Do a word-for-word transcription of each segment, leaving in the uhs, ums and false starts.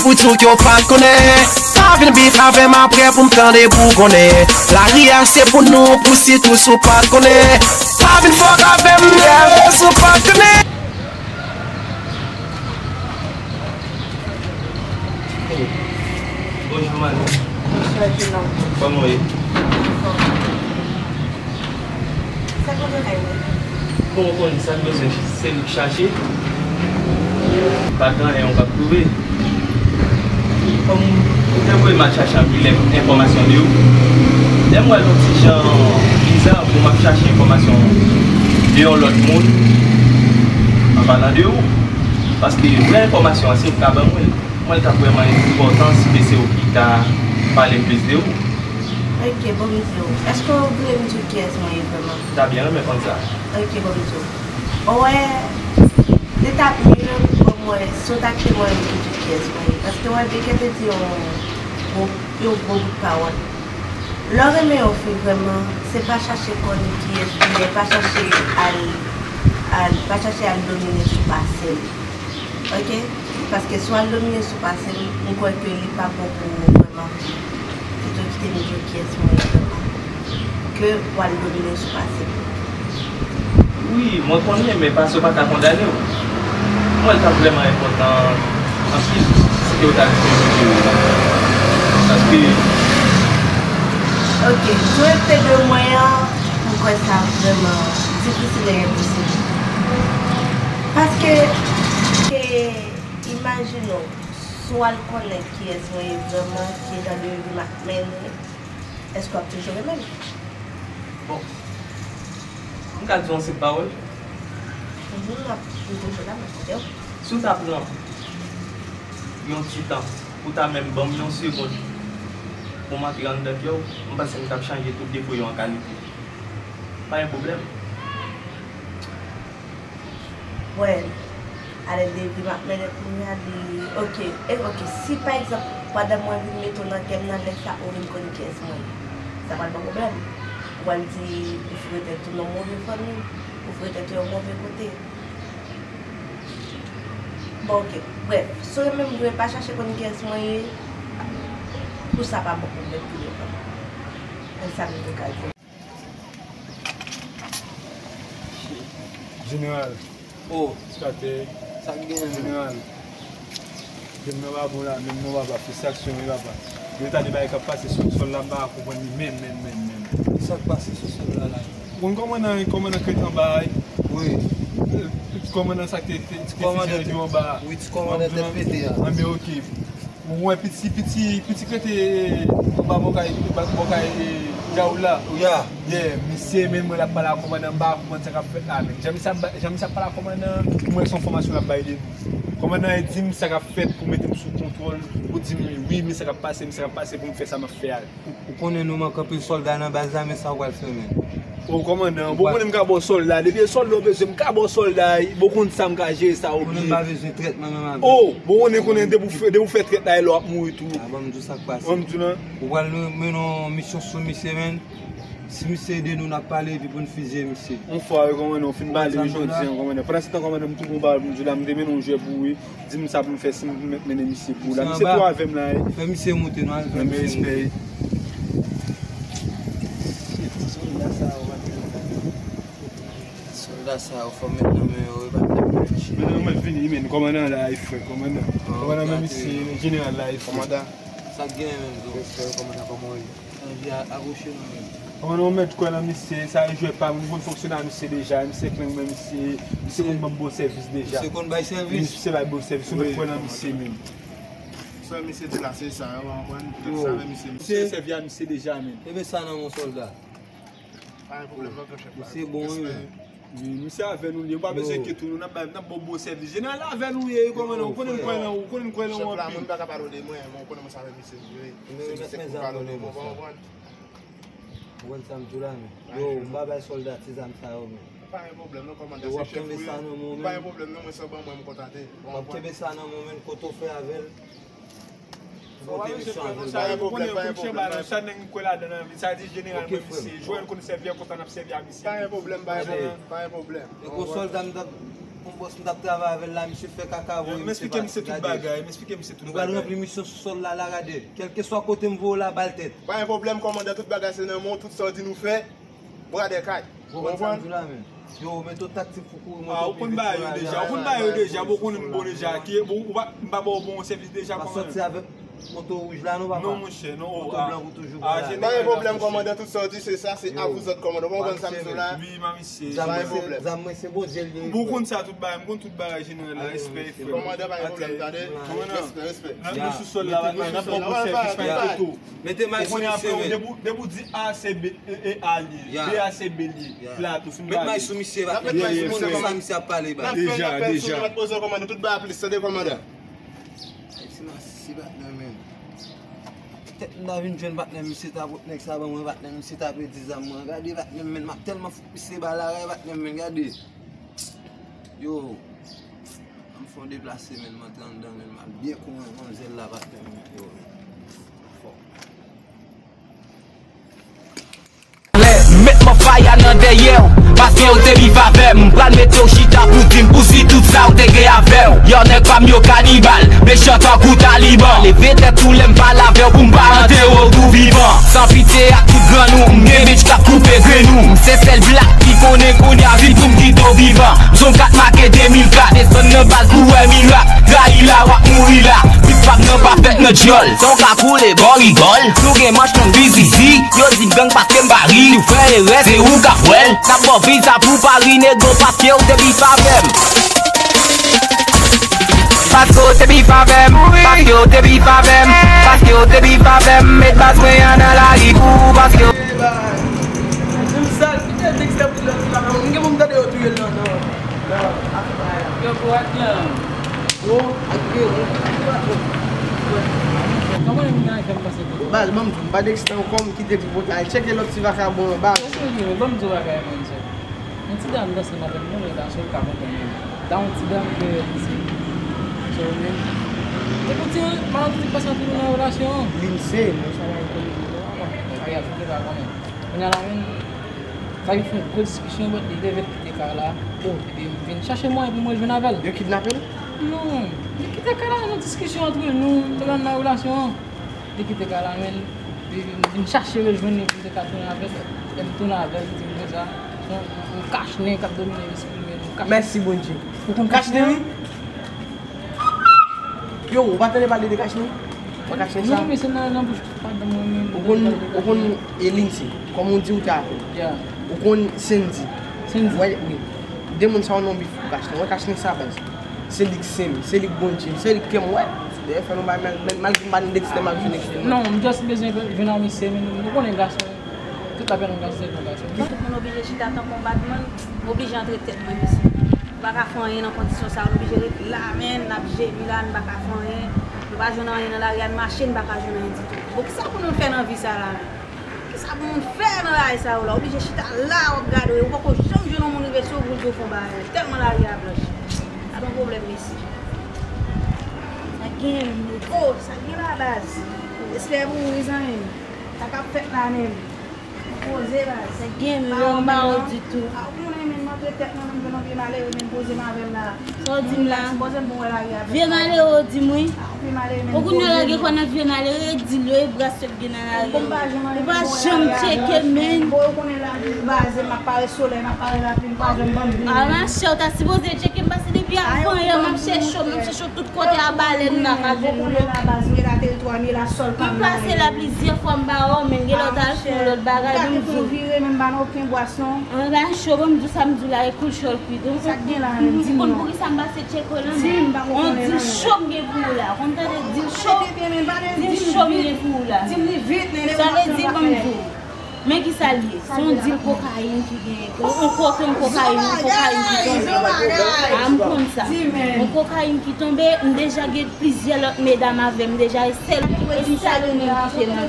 Pou di w ke w pa t konnen. Pa vin bif avè m aprè pou m tande pou w konnen. Lari a se pou nou, pou sitou si w pa t konnen. Pa vin fòk avè m, yeah, si w pa t konnen. Bonjou, madam. Bonswa, jenòm. Kòman w ye? Sa k ou bezwen la? Bon, ou konn sa k bezwen, se li k chache. Pa gen anyen ou p ap twouve. Kòm ou te voye m al chache anpil en-, enfòmasyon de ou, lè m wè l yon ti jan biza pou m ap chache enfòmasyon de yon lòt moun, an palan de ou, paske vrè enfòmasyon an, si ou ka ban mwen l, mwen, l t ap vrèman enpòtan si te se ou ki ka pale m plis de ou. Ok, bon, m di w. Èske w vle m di w kiyès mwen ye vrèman? M ta byen renmen konn sa. Ok, bon, m di w. Ou wè, li t ap mye pou mwen si w ta kite mwen di w kiyès mwen ye. Paske w wè, byen ke te di yon gwo, yon gwo bout pawòl. Lè w renmen yon fi vrèman, se pa chache konn kiyès li ye, pa chache al, al, pa chache al domine sou pase l. Ok? Paske si w al domine sou pase m, m kwè ke li pa bon pou ou vrèman. Pito kite m di w kiyès mwen ye vrèman. Ke w al domine sou pase m. Wi, mwen konnen, men pase w pa ka kondane w. Mwen, l t ap vrèman enpòtan anpil si ke w ta kite m di w. Paske Ok, jwèt te de mwen an, m kwè sa vrèman difisil e enposib. Paske, ke, imajine w, si w al konnen kiyès mwen ye vrèman, ki jan de vi m ap mennen, èske w ap toujou renmen m? Bon, m ka di w yon senp pawòl? Mhm, m ap, m toujou la, m ap koute w. Si w ta pran yon ti tan, pou w ta menm ban m yon segonn, pou m antre anndan kè w, m panse m t ap chanje tout defo yo an kalite. Pa gen pwoblèm. Well, alèz de vi m ap mennen kounye a, li, ok, e ok, si pa egzanp, pandan mwen vin mete w nan kè m nan, lè sa ou vin konn kiyès mwen ye, sa pral ba w pwoblèm. Ou pral di, ou foure tèt ou nan move fanmi, ou foure tèt ou yon move kote. Bon, ok, brèf, si w renmen m vre, pa chache konn kiyès mwen ye, pou sa pa ba w pwoblèm pi devan. Se sa m te ka di. Jeneral. Oh. Skatè. Sa k genyen, men? Jeneral. Menm nan pa bon la, menm nan papa, fristrasyon wi papa. Gen ta de bagay k ap pase sou sòl la, m pa ka konprann li menm, menm, menm, menm. Sa k pase sou sòl la la? Ou konn kòmandan, kòmandan k ret anba a wi? Wi. Ti kòmandan sa k te, te, te fiziye nèg yo anba a. Wi, ti kòmandan tèt pete a. Anben ok. Ou wè piti, piti, piti k rete anba bò kay, anba bò kay, e, Raoul la? Ya. Yeah, misye menm mwen l ap pale ak kòmandan, m pa konprann sa k ap fèt la menm. Jan misye ap, jan misye ap pale ak kòmandan, m wè se yon fòmasyon l ap bay de nou. Kòmandan e di m sa k ap fèt pou mete m sou kontwòl, pou di m wi, men sa k ap pase, men sa k ap pase pou m fè sa m ap fè a. Ou, ou konnen nou manke anpil sòlda nan baz la, men sa ou pral fè menm? O kòmandan, bon konnen m ka ba w sòlda, depi e sòlda w bezwen, m ka ba w sòlda, bon konn sa m ka jere sa ou byen. Konnen m pa bezwen trètman menm avè w. O, bon konnen, konnen depi w fè, depi w fè trèt la, e lè w ap mouri tou. A, ban m di w sa k pase. Ban m di w nan. Ou pral mennen yon misyon sou misye menm. Si misye ede nou, n ap pale epi pou n fiziye misye. Yon fwa wi kòmandan, w fin pale wi jodi a kòmandan. Pandan se tan kòmandan, m tou gon bagay pou m di w la, m te mennen yon jwèt pou ou wi. Di m sa pou m fè, si m mèt mennen misye pou ou la. Misye tou avè m la wi. Fè misye moute non, al fè misye moute. Respè. Sòlda sa yo, fò m met nan men yo wi, pa t ap fè chire. Men nou mèt vini men kòmandan la wi frè, kòmandan. Kòmandan men misye, jeneral la wi frè. Kòmandan. Sa k genyen menm zo? Respè wi kòmandan, kòman w ye? Anvi a, akouche nou menm. Kòmandan, ou mèt kwè nan misye, sa e jwèt pa m, m konn fonksyone a misye deja, misye kleng men misye, misye konn ban m bon sèvis deja. Misye konn bay sèvis? Misye bay bon sèvis, ou mèt kwè nan misye menm. Sa misye di la se sa, ou konprann? Tout sa men misye. Misye sèvi a misye deja menm. Kenbe sa nan men w sòlda. Pa gen pwoblèm non, chèf la. Misye bon wi. Wi, misye avè nou li ye, ou pa bezwen enkyete w non, n ap bay, n ap ba w bon sèvis. Jeneral la avè nou ye, wi kòmandan, ou konnen n kwè nan ou, ou konnen n kwè nan ou anpil. Chèf la, mwen pa ka pale w de mwen, men ou konnen mwen sa avè misye vre. Se misye k pou pale w de mwen, ou konprann? Ou konn sa m di w la men. Yo, m pa bay sòlda ti zam sa yo men. Pa gen pwoblèm non, kòmandan, se chèf ou ye. Pa gen pwoblèm non, mwen sa ban mwen, m kontante. W ap kenbe sa nan men w men, kote w fè avè l. Ou pa bezwen pè non, sa yo konnen yo konn chenba yo, sa nèg m kwè ladan nan vi, sa di jeneral mwen misye, jwè l konn sèvi a konsa n ap sèvi a misye. Pa gen pwoblèm, pa gen pwoblèm, pa gen pwoblèm. E gon sòlda m t ap, Yon bòs m t ap travay avè l la, misye fè kaka voye misye pati. M eksplike misye tout bagay, m eksplike misye tout bagay. Nou pral ranpli misyon sou sòl la, la gade. Kèlkeswa kote m voye w la, ba l tèt. Pa gen pwoblèm, kòmandan, tout bagay se nan men w, tout sa w di nou fè, bra dèkay. Ou konprann? Yo, mete w taktik pou kouri monte pi vit sou la. Ou konn bagay yo deja, ou konn bagay yo deja, bon, ou konnen m bon deja. Ki, bon, ou pa, m pa ba w bon sèvis deja, kòmandan. M ap sòti avèk moto wouj la, non, papa? Non, monchè, non. Moto blan pou toujou. Pa gen pwoblèm, kòmandan, tout sa w di, se sa, se a vous autres, kòmandan. Ou konprann sa m di w la? Wi, manmi. Zam mwen se Bondye l ye. Bon, ou konn sa tout bagay, m konn tout bagay jeneral la, respè, frè. Kòmandan, pa gen pwoblèm, tande. Respè, respè. N ap sou sòl la, n ap ba w bon sèvis, pa gen foto. Mete may sou misye, men. Depi w di A, se B, e, e, A li ye. B, A, se B li ye. Plato, fin. Met may sou misye, pa gen pwoblèm, sa misye ap pale, ba. Deja, deja. N ap poze kòmandan, tout bagay plis, tande, kòmandan. Ay, se masisi patnè, men. Petèt m ta vin jwenn patnè misye ta pot nèg sa ban mwen, patnè misye ta pèdi zam mwen. Gade patnè m, men, m ap tèlman fout misye bal la, gade patnè m, men, gade. Yo, ann fè yon deplase, men, m antre anndan, men, m ap byen konprann manmzèl la, patnè m, yo. Fò. Lè, met mwen faya nan dèyè w, paske w te viv avè m. M pral mete w chita pou di m pou si tout sa w te gen avè w. Yo, nèg pa m yo kanibal, mechan tankou taliban. Leve tèt ou lè m pale avè w pou m pa antere w tou vivan. San pitye ak tout grann ou, m gen bitch k ap koupe grenn ou. M se sèl blak ki konnen kounye a si pou m kite w vivan. M se yon kat make de mil kat, desann nan baz pou wè mirak. Trayi la, w ap mouri la. Big pap nan pa fèt nan djòl. Son ka koule, bò rigòl. Nou gen manch nan bizizi. Yo di m gang paske m pa ri. Ou fè erè, se ou k ap wè l. N ap ba w viza pou Pari, nego, paske w te bif avè m. Paske w te bif avè m, paske w te bif avè m, paske w te bif avè m. Met baz mwen an nan lari pou ou, paske w. Di m sa, kite Dexter pou lòt la, men m gen pou m tande yo touye l nan, nan, nan afè pa a. Yo, pou ak lan. Yo, ak yo. Kòman moun nan fè m pase pou. Baz, ban m di w, m pa Dexter ankò, m kite tripotay. Al tcheke lòt ti vakabon an, baz. Ban m di w bagay, mwen, sè. Yon ti dam danse m avè l, mwen, la, sou ka konprann mwen. Da yon ti dam ke, se, se ou menm. E pou ti, madanm ti pase antre nou nan relasyon an. Li se, mwen, sa va konnen. Ay, a, fout li pa konnen. Kounye a la menm, sa vin fè yon gwo diskisyon, but li leve l kite kay la. Oh. Epi m vin chache mwayen pou mwen jwenn avè l. Yo kidnape l? Non, li kite kay la, yon diskisyon antre nou, nou nan relasyon an. Li kite kay la, men li, li vin chache rejwenn li pou m te ka tounen avè l. Lè m tounen avè l, li di m konsa, se yon, yon kach nen k ap domine lespri l, men yon kach nen. Mèsi Bondye. Ou konn kach nen, wi? Yo, ou pa tande pale de kach nen? Ou pa kach nen sa? Non, men se nan, nan bouch madanm mwen, men. Ou konn, ou konn Elinse, kòm ou di ou te avè l. Yeah. Ou konn Sendy. Sendy. Wè, wi. De moun sa yo nan bif pou kach nen. Wè kach nen sa, baz. Se li k sen m, se li k Bondye m, se li k kè m wè. Dayè fè nou bay mal, mal, malgre m pa nan Dexter, m ap jwenn Dexter. Non, m just bezwen jwenn a misye, men nou konnen gason, tout afè nou gason, se pou gason. Tout moun oblije chita tankou yon batman, m oblije antre tèt mwen, mesye. M pa ka fè anyen nan kondisyon sa, nou oblije ret la, men n ap jemi la, n pa ka fè anyen. Nou pa jwenn anyen nan lari a, n mache, n pa ka jwenn anyen ditou. Bon, kisa pou nou fè nan vi sa la, men? Kisa pou moun fè nan bagay sa yo la? Oblije chita la, w ap gade, ou poko janm jwenn yon moun rive sou ou pou l di w fè yon bagay. Tèlman lari a blanch. Sa pa yon pwoblèm, mesye. Sa gen, menm. Oh, sa gen la, baz. Respè pou ou, wi, zanmi m. Sa k ap fèt la, menm? Poze, baz. Sa gen, menm, yo pa wè w ditou. A, ou konnen, menm, m antre tèt mwen, menm, jwenn yon vye malere, menm, poze m avè l la. Sa w di m la? Vye malere w di m wi. Ou kounye a la gen kwa nan vye malere, di l yo e bras yo k gen nan lari. Ou pa janm tcheke men. A machè, ou ta sipoze tcheke m pase depi avan yè, m ap chèche w, m ap chèche w tout kote a balèn nan, m ap jwenn ou. M pase la plizyè fwa m pa wè w, men gen lè w t al fè yon lòt bagay, ban m di w. Mwen pa cho, ban m di w sa m di w la, e koul cho l kwit. Ou konn poukisa m pase tcheke w la menm? On dil cho m gen pou ou la. Ou konn tande dil cho? Dil cho m gen pou ou la. Sa vle di, ban m di w. Men kisa l ye? Se yon dil kokayin ki genyen. On koke, on kokayin, on kokayin ki tonbe. A, m konn sa. On kokayin ki tonbe, m deja gen plizyè lòt medam avè m deja, e sèl, e sèl ou menm ki te nan.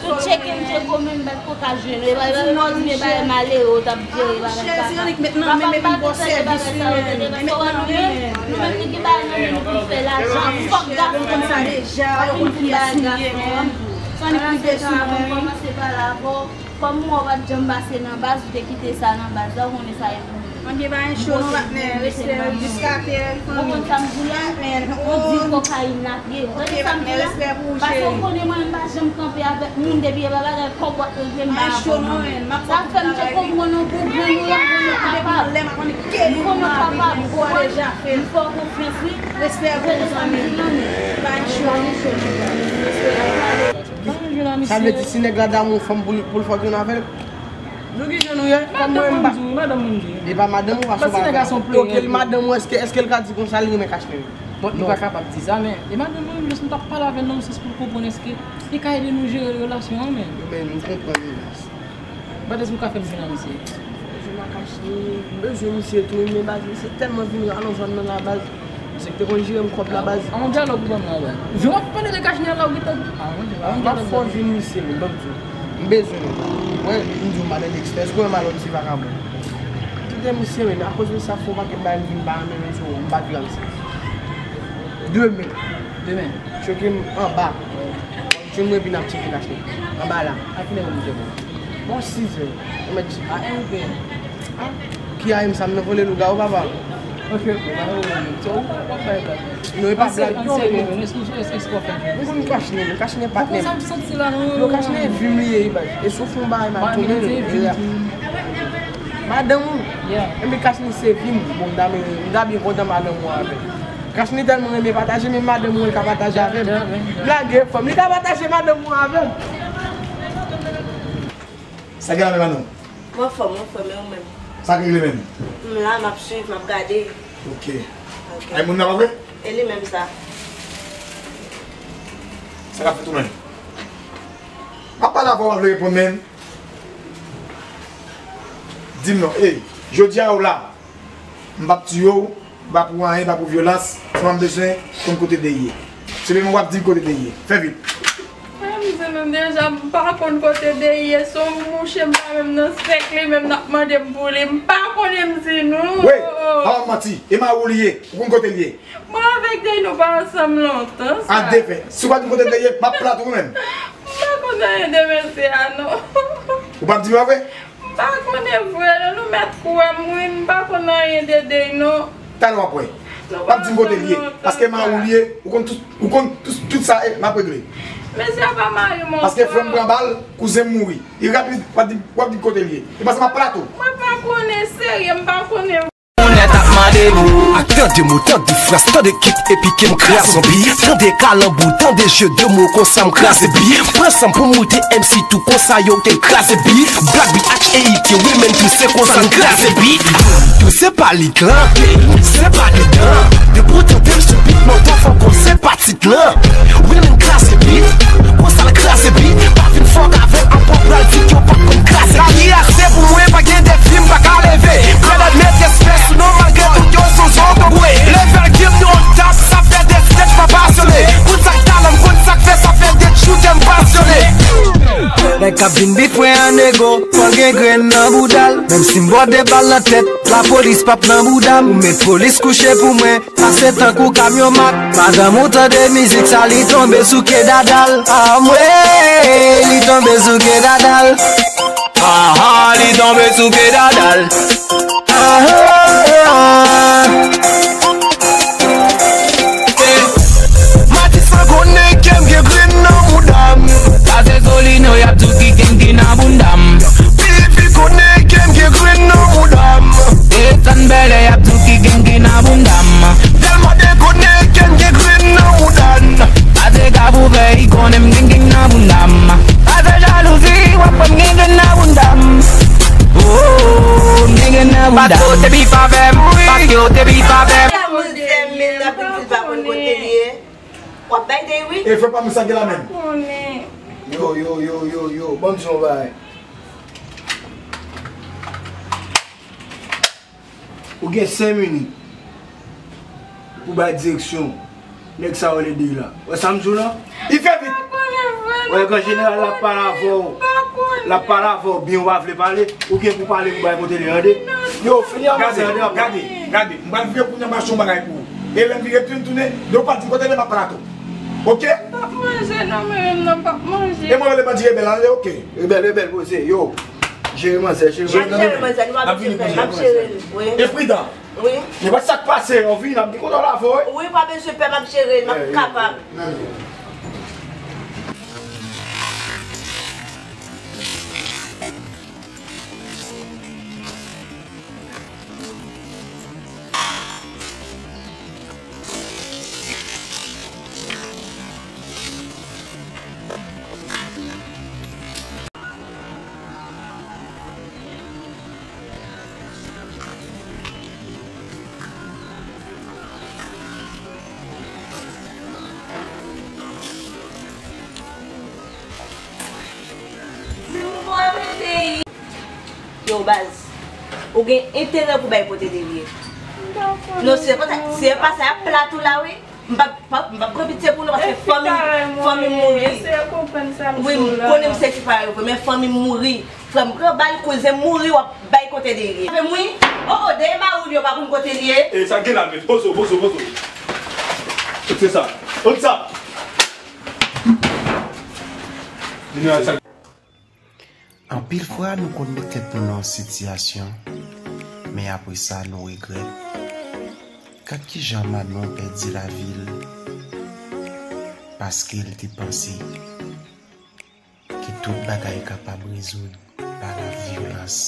Tout tcheke m tcheke w, men m pa t ko ka jwenn ou. E pa, e pa, e pa, e pa malere ou t ap jere bagay sa. Papa m pa t fè bagay sa yo, tande, paske ou konn nou menm, nou menm nou gen bagay nan men nou pou fè lajan. Fòk gason konn sa deja, ou konn ki bagay gason. Kòmanse pa la avè w. Kòm ou wè w pa t janm pase nan baz, ou te kite sa nan baz la, ou konnen sa e pou ou. Byen pa gen cho non, patnè. Respè jiska tè. Ou konprann sa m di w la? Patnè, ou di kokayin la vye. Ou tande sa m di w la? Paske w konnen mwen menm m pa janm kanpe avèk moun depi e pa bagay kòb w ap regle m pa avè w non. Sa fè m te konprann ou pou grenn ou yo, m konnen w kapab. M konnen w kapab, ou konprann? M fè w konfyans wi. Respè pou ou zanmi m. Pa gen cho non. Sa vle di si nèg la damou fanm pou l, pou l fòk youn avè l? Nou ki jan nou ye? Kòm mwen m pa. Madanm moun di. E pa madanm ou pa se madanm. Ok, li madanm ou, èske, èske l ka di konsa li renmen Kachnen? Bon, li pa kapab di sa, men e madanm mwen menm, jis m t ap pale avè l nan yon sans pou l konprann èske li ka ede nou jere relasyon an, men. Men m konprann li la. But èske ou ka fè m jwenn a misye? Jwenn a Kachnen, m bezwen misye tou, men baz misye tèlman vin rale yon zòn nan la baz. Misye ki te konn jere m kòb la baz. An dyalòg ou ban m la baz. Jan w ap pale de Kachnen la ou gentan. M ap fè w jwenn misye, men ban m di w. M bezwen nou. Mwen, m di w m pa nan Dexter, èske w wè m al yon ti vakabon? Kite misye, men akoz de sa fè w pakèt bagay m vin ba men sou ou, m pa di w sa. Demen. Demen. Tcheke m anba. Jwenn mwen epi n ap tcheke Kachnen. Anba la. A kilè pou misye bon? Bon, sizè. Ou mèt tcheke. A en ou byen? A? Ki a en sa m nan vole lougawou, papa? Ok, ok, pa gen pwoblèm. So, ou ap bay blag. Non, e pa blag. An serye, men, èske, èske, èske w ap fè m jwenn? Ou konn Kachnen, men Kachnen patnè m. Ou konn sa m santi la, non? Yo, Kachnen vi m li ye, baz. E si w fè yon bagay, m a tounen l. Madanm ou? Yeah. Enben Kachnen se vi m. Bon, m ta byen, m ta byen kontan madanm ou avè m. Kachnen tèlman renmen pataje, men madanm ou, li ka pataje avè m. Blage fanm, li ka pataje madanm ou avè m. Sa gen la menm, Anon? M anfòm, m anfòm, e ou menm? Sa k regle menm? M la, m ap swiv, m ap gade. Ok. Ok. Ay moun nan pa vre? E li menm sa. Sa k ap fèt ou menm? M ap pale avè w, w ap vle reponn menm? Di m non. Ey, jodi a ou la. M p ap tiye w, m pa pou anyen, m pa pou vyolans, sèlman m bezwen konn kote Dey ye. Se menm w ap di m kote Dey ye. Fè vit. Mwen m di nou deja, m pa konn kote Dey ye, se yon mouche m pa menm nan sèk li menm n ap mande m pou li, m pa konnen m di nou. Wi, pa ban m manti, e mari w li ye, ou konn kote l ye? Mwen avèk Dey nou pa ansanm lontan sa. An defen, si w pa di m kote Dey ye, m ap plat ou menm. M pa konn anyen de mesye a non. Ou p ap di m pa vre? M pa konnen vre non, nou mèt kwè m wi, m pa konn anyen de Dey non. Talè w ap wè. M ap di m kote l ye. Paske mari w li ye, ou konn tout, ou konn tout, tout sa, e, m ap regle. Mesye a pa mari m ankò. Paske frè m pran bal, kouzen m mouri. Li rapid, w ap di, w ap di m kote l ye. E paske m ap plat ou. Mwen pa konnen serye, m pa konnen. Ou nèt ap mande m. Ak tande mo, tande fraz, tande kit, epi ke m kraze yon bit. Tande kalanbou, tande jeu de mots, konsa m kraze bit. Pran san m pou m moute M C tou, konsa yo te kraze bit. Black B H A E T, wi menm tou se konsa n kraze bit. Tou se pa lit lan, se pa lit lan. Depi w tande m sou bit, non, fò w konn se pa tit lan. Wi menm kraze bit, konsa l kraze bit. Pa vin fòk avè m ankò, pral di ke w pa konn kraze bit. Lavi a se pou mwen, pa gen defi m pa ka leve. Fè lòt met respè sou non malgre tout yo se yon zotobre. Level game nou on top, sa fè de stretch pa pasyone. Konn sa k talan m, konn sa k fè sa fè de choute m pasyone. Nèg k ap vin bit mwen an nego, fò l gen grenn nan bouda l. Menm si m bòde bal nan tèt, lapolis p ap nan bouda m. Ou met polis kouche pou mwen, pase tankou kamyon mak. Madanm ou tande mizik sa, li tonbe sou ke dada l. Anmwey, li tonbe sou ke dada l. Aha, li tonbe sou ke dada l. Aha. Matisan konnen ke m gen grenn nan bouda m. Sa se Solino y ap di w ki gen ki nan bounda m. Pipi konnen ke m gen grenn nan bouda m. Etan Bèlè y ap di w ki gen ki nan bounda m. Dèlmode konnen ke m gen grenn nan bouda n. Pase Kafou Vè, i konnen m gen ki nan bounda m. Pase jalouzi, w ap wè m gen grenn nan bounda m. Oh, m gen grenn nan bounda m. Paske w te bif avè m, paske w te bif avè m. Mizè men nan pitit pa konn kote l ye. W ap bay Dey wi. E frè pa m sa gen la menm. Yo, yo, yo, yo, yo. Ban m di yon bagay. Ou gen senk minit pou bay direksyon nèg sa yo rele Dey la. Wè sa m di w la? Li fè vit. Wè, gran jeneral la pale avè w. La pale avè w byen, ou pa vle pale. Ou gen pou pale pou bay kote li, tande? Yo, fini an. Gade, gade, gade. M pral vire kounye a m achte yon bagay pou ou. E lè m vire tounen, tounen, de ou pa di m kote li, m ap pale ak ou. Oke? M p ap manje non, mwen menm non, m p ap manje. E mwen rele bandi rebèl la, oke. Rebèl, rebèl, poze, yo. Jere manzè, jere manzè. M ap jere manzè, nou pa bezwen pè, m ap jere l. Wi. E pridan. Wi. Nenpòt sa k pase, ou vini, m ap gen kontwòl avè w, wi. Wi, pa bezwen pè, m ap jere l, m ap kapab. Yo, baz, ou gen enterè pou bay kote de li ye. Non, se pa sa, se pa sa, y ap plat ou la, wi. M p ap, m p ap, m p ap pran pitye pou nou, paske fanmi, fanmi m mouri. Wi, m konnen m se ti parèy ou vre, men fanmi m mouri. Frè m pran bal, kouzen m mouri, w ap bay kote de li ye. Frè m, wi. O, o, dèyè mari w yo pa konn kote li ye. E sa gen la, men. Pozo, pozo, pozo. Se sa. Ot sa. Vini ak sa. Anpil fwa, nou konn met tèt nou nan yon sitiyasyon, men apre sa, nou regrèt. Gad kijan Manon pèdi lavi l paske l te panse ke tout bagay kapab rezoud pa la vyolans.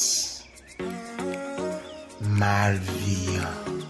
Malveyan.